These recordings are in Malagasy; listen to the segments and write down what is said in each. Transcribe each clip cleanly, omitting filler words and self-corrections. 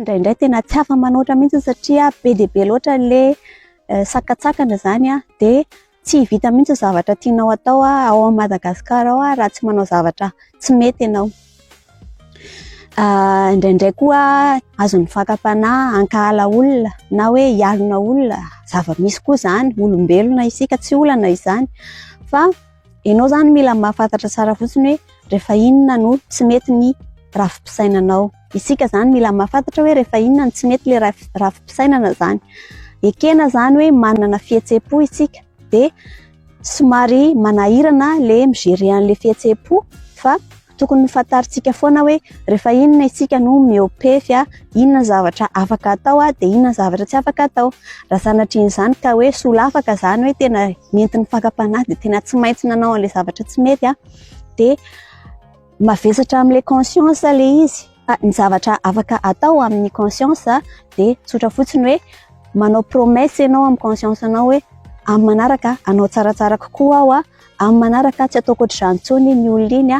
Indraindray tena tsy afa-manoatra mihitsy satria be dia be loatra ilay sakantsakana izany dia tsy vita mihitsy ny zavatra tianao atao ao Madagasikara ao raha tsy manao zavatra tsy mety ianao. Indraindray koa azon'ny fakam-panahy hankahala olona na hoe hialona olona, zava-misy koa izany, olombelona isika tsy olana izany fa ianao izany mila mahafantatra tsara fotsiny hoe rehefa inona no tsy mety ny rafi-pisainanao. Isika izany mila mahafantatra hoe rehefa inona no tsy mety ilay rafi-pisainana izany. Ekena izany hoe manana fihetseham-po isika dia somary manahirana ilay mi-gérer an'ilay fihetseham-po fa tokony fantarintsika foana hoe rehefa inona isika no mihoa-pefy, inona ny zavatra afaka atao dia inona ny zavatra tsy afaka atao. Raha sanatrian'izany ka hoe solafaka izany hoe tena nentin'ny fakam-panahy dia tena tsy maintsy nanao an'ilay zavatra tsy mety dia mavesatra amin'ilay conscience ilay izy. Ny zavatra afaka atao amin'ny conscience dia tsotra fotsiny hoe manao promesse ianao amin'ny conscience anao hoe amin'ny manaraka hanao tsaratsara kokoa aho, amin'ny manaraka tsy ataoko ohatr'izany intsony iny olona iny,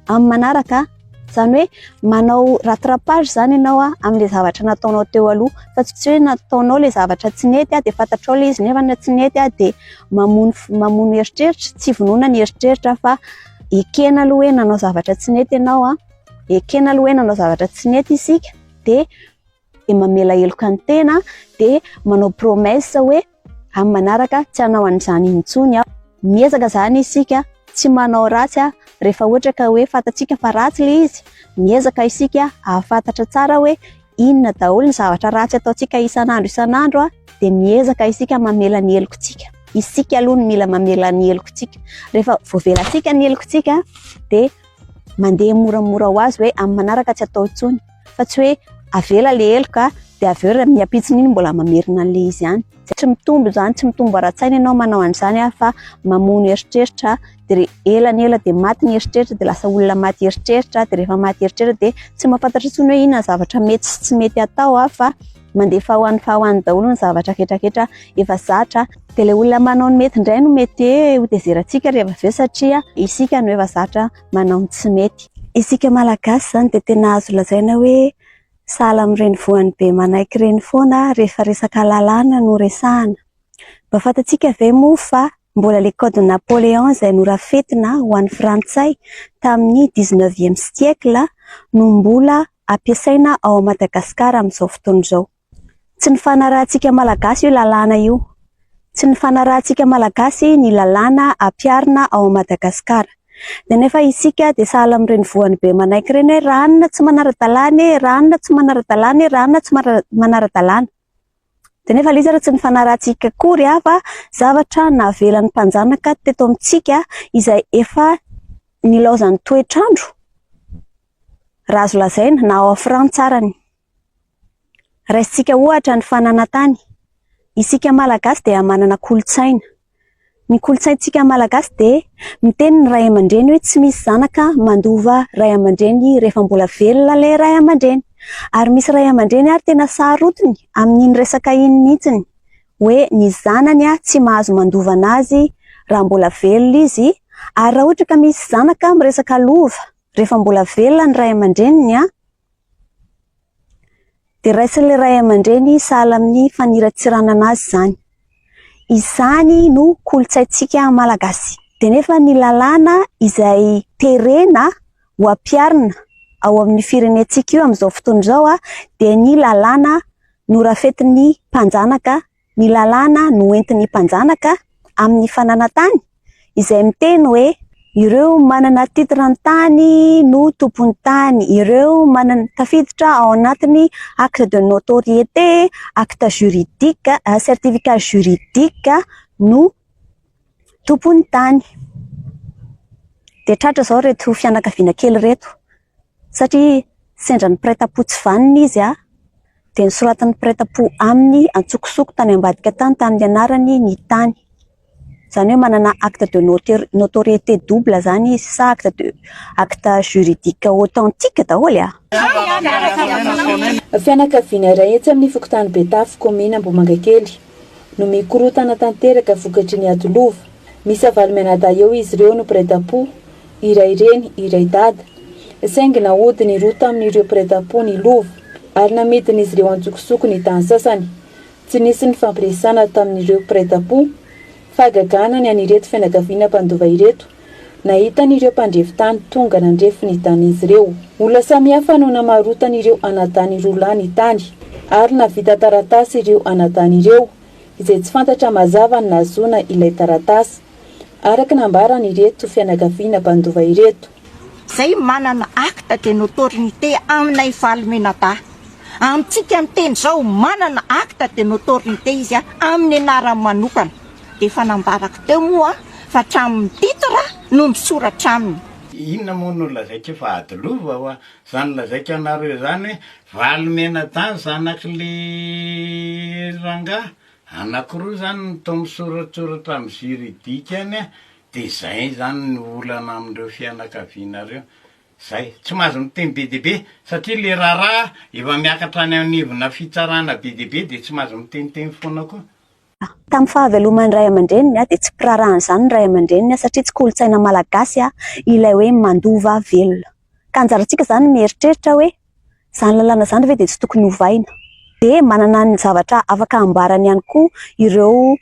amin'ny manaraka izany hoe manao rattrapage izany ianao amin'ilay zavatra nataonao teo aloha fa tsy hoe nataonao ilay zavatra tsy nety dia fantatrao ilay izy nefa tsy nety dia mamono mamono eritreritra, tsy vonoina ny eritreritra fa ekena aloha hoe nanao zavatra tsy nety ianao, ekena aloha hoe nanao zavatra tsy nety isika dia dia mamela heloka ny tena dia manao promesse hoe amin'ny manaraka tsy hanao an'izany intsony aho. Miezaka izany isika tsy manao ratsy rehefa ohatra ka hoe fantatsika fa ratsy ilay izy, miezaka isika hahafantatra tsara hoe inona daholo ny zavatra ratsy ataontsika isan'andro isan'andro dia miezaka isika mamela ny helokontsika. Isika aloha no mila mamela ny helokontsika. Rehefa voavelantsika ny helokontsika dia mandeha moramora ho azy hoe amin'ny manaraka tsy atao intsony fa tsy hoe avela ilay heloka dia avy eo ny ampitsony iny mbola mamerina an'ilay izy ihany. Tsy mitombo izany, tsy mitombo ara-tsaina ianao manao an'izany fa mamono eritreritra dia ela ny ela dia maty ny eritreritra dia lasa olona maty eritreritra dia rehefa maty eritreritra dia tsy mahafantatra intsony hoe inona ny zavatra mety sy tsy mety atao fa mandefa ho any fa ho any daholo ny zavatra rehetrarehetra efa zatra. Dia ilay olona manao ny mety indray no mety hoe ho tezerantsika rehefa avy eo satria isika no efa zatra manao ny tsy mety. Isika Malagasy izany dia tena azo lazaina hoe sahala amin'ireny voan'ny be manaiky ireny foana rehefa resaka lalàna no resahana. Mba fantatsika ve moa fa mbola ilay code Napoléon izay norafetina ho an'ny frantsay tamin'ny dix-neuvième siècle no mbola ampiasaina ao Madagasikara amin'izao fotoana izao. Tsy nifanarahantsika Malagasy io lalàna io. Tsy nifanarahantsika Malagasy ny lalàna ampiharina ao Madagasikara. Dia nefa isika dia sahala amin'ireny voan'ny be manaiky ireny hoe ranona tsy manara-dalàna e, ranona tsy manara-dalàna e, ranona tsy manara-dalàna. Dia nefa ilay izy ary tsy nifanarahantsika akory fa zavatra navelan'ny mpanjanaka teto amintsika izay efa nilaozan'ny toetr'andro raha azo lazaina na ao Frantsa arany. Raisintsika ohatra ny fananan-tany. Isika Malagasy dia manana kolontsaina. Ny kolontsaintsika Malagasy dia miteny ny ray aman-dreny hoe tsy misy zanaka mandova ray aman-dreny rehefa mbola velona ilay ray aman-dreny. Ary misy ray aman-dreny ary tena sarotiny amin'iny resaka iny mihitsiny hoe ny zanany tsy mahazo mandova an'azy raha mbola velona izy ary raha ohatra ka misy zanaka miresaka lova rehefa mbola velona ny ray aman-dreniny dia raisin'ilay ray aman-dreny sahala amin'ny faniratsiranana azy izany. Izany no kolontsaintsika Malagasy. Dia nefa ny lalàna izay terena ho ampiharina ao amin'ny firenentsika io amin'izao fotoana izao dia ny lalàna norafetin'ny mpanjanaka ny lalàna noentin'ny mpanjanaka amin'ny fananan-tany izay miteny hoe ireo manana titre ny tany no tompon'ny tany, ireo manana tafiditra ao anatin'ny acte de notoriété, acte juridique, certificat juridique no tompon'ny tany. Dia tratra izao ireto fianakaviana kely ireto satria sendra ny mpiray tampo tsy vanona izy dia nosoratan'ny mpiray tampo aminy antsokosoko tany ambadika tany tamin'ny anarany ny tany. Izany hoe manana acte de notoriété double izany izy sa acte de acte juridique authentique daholo a! Fianakaviana iray etsy amin'ny fokontany Betafo, kaominina Ambohimangakely no mikorontana tanteraka vokatry ny ady lova. Miisa valo mianadahy eo izy ireo no mpiray tampo, iray reny, iray dada. Saingy nahodin'ny roa tamin'ireo mpiray tampo ny lova. ary namidin'izy ireo an-tsokosoko ny tany sasany. Tsy nisy ny fampiresahana tamin'ireo mpiray tampo. Fahagagana ny an'ireto fianakaviana mpandova ireto nahita an'ireo mpandrefy tany tonga nandrefy ny tanin'izy ireo. Olona samihafa no namarotan'ireo anadany roa lahy ny tany ary nahavita taratasy ireo anadany ireo izay tsy fantatra mazava ny nahazoana ilay taratasy, araka nambaran'ireto fianakaviana mpandova ireto. Zay manana acte de notornité aminay valo menadahy. Amintsika miteny zao manana acte de notornité izy amin'ny anarany manokana. Dia efa nambarako teo moa fa hatramin'ny titre no misoratra aminy. Inona moa no lazaiko fa ady lova hoa zany lazaiko anareo zany hoe valo menadahy zanak'le rangahy anakiroa zany no toa misoratsoratra amin'ny juridique any a, de zay zany ny olana amindreo fianakavianareo zay, tsy mahazo miteny be dia be satria le raharaha efa miakatra any anivona fitsarana be dia be de tsy mahazo miteniteny foana koa. Tamin'ny fahaveloman'ny ray aman-dreniny dia tsy mpiraharahan'izany ny ray aman-dreniny satria tsy kolontsaina malagasy ilay hoe mandova velona. Ka anjarantsika izany mieritreritra hoe izany lalàna izany ve dia tsy tokony hovaina. Dia manana ny zavatra afaka ambarany ihany koa ireo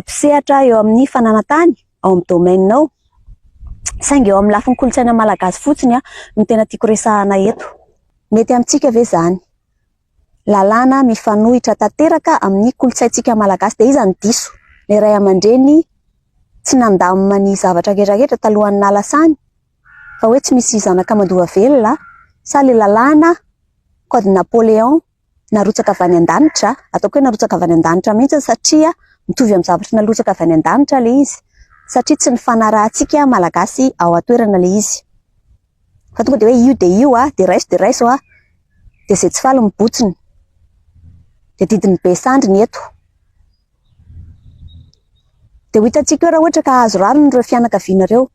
mpisehatra eo amin'ny fananan-tany ao amin'ny domaine ao. Saingy eo amin'ny lafiny kolontsaina malagasy fotsiny no tena tiako resahana eto. Mety amintsika ve izany? Lalàna mifanohitra tanteraka amin'ny kolontsaintsika malagasy. Dia iza no diso? Ilay ray aman-dreny tsy nandamina ny zavatra rehetrarehetra talohan'ny nahalasany fa hoe tsy misy zanaka mandova velona sa ilay lalàna code Napoléon narotsaka avy any an-danitra, ataoko hoe narotsaka avy any an-danitra mihitsy satria mitovy amin'ny zavatra narotsaka avy any an-danitra ilay izy satria tsy nifanarahantsika malagasy ao an-toerana ilay izy. Fa tonga dia hoe io dia io dia raiso dia raiso dia izay tsy faly mibotsina. Dia didin'ny be sandry ny eto. Dia ho hitantsika eo raha ohatra ka hahazo rariny ireo fianakaviana ireo.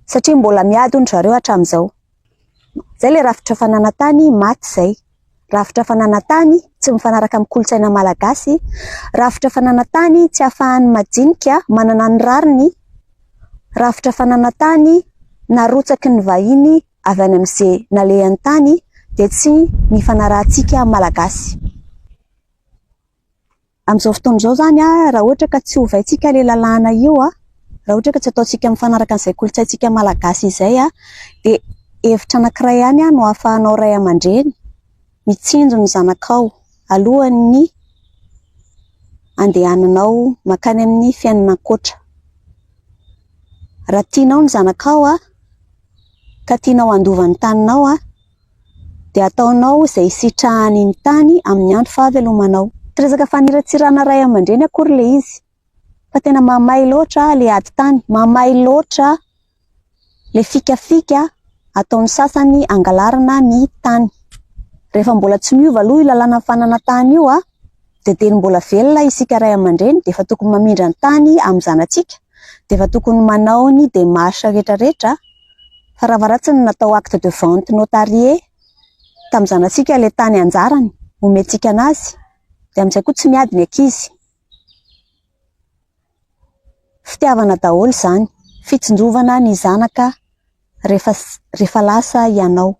Satria mbola miady hono zareo hatramin'izao. Izay ilay rafitra fananan-tany maty izay. Rafitra fananan-tany tsy mifanaraka amin'ny kolontsaina malagasy. Rafitra fananan-tany tsy ahafahan'ny madinika manana ny rariny. Rafitra fananan-tany narotsaky ny vahiny avy any amin'izay nalehany tany dia tsy nifanarahantsika malagasy. Amin'izao fotoana izao izany raha ohatra ka tsy ovaintsika ilay lalàna io, raha ohatra ka tsy ataontsika mifanaraka amin'izay kolontsaintsika malagasy izay dia hevitra anankiray ihany no ahafahanao ray aman-dreny mitsinjo ny zanakao alohan'ny andehananao mankany amin'ny fiainana ankoatra. Raha tianao ny zanakao ka tianao handova ny taninao dia ataonao izay hisitrahany ny tany amin'ny andro fahavelomanao. Tsy resaka faniratsirana ray aman-dreny akory ilay izy fa tena mamay loatra ilay ady tany, mamay loatra ilay fikafika ataon'ny sasany hangalarana ny tany. Rehefa mbola tsy miova aloha io lalànan'ny fananan-tany io dia dieny mbola velona isika ray aman-dreny dia efa tokony mamindra ny tany amin'ny zanatsika, dia efa tokony manao ny démarche rehetrarehetra. Fa raha natao acte de vente notarié tamin'ny zanatsika ilay tany anjarany omentsika anazy dia amin'izay koa tsy miady ny ankizy. Fitiavana daholo izany, fitsinjovana ny zanaka rehefa rehefa lasa ianao.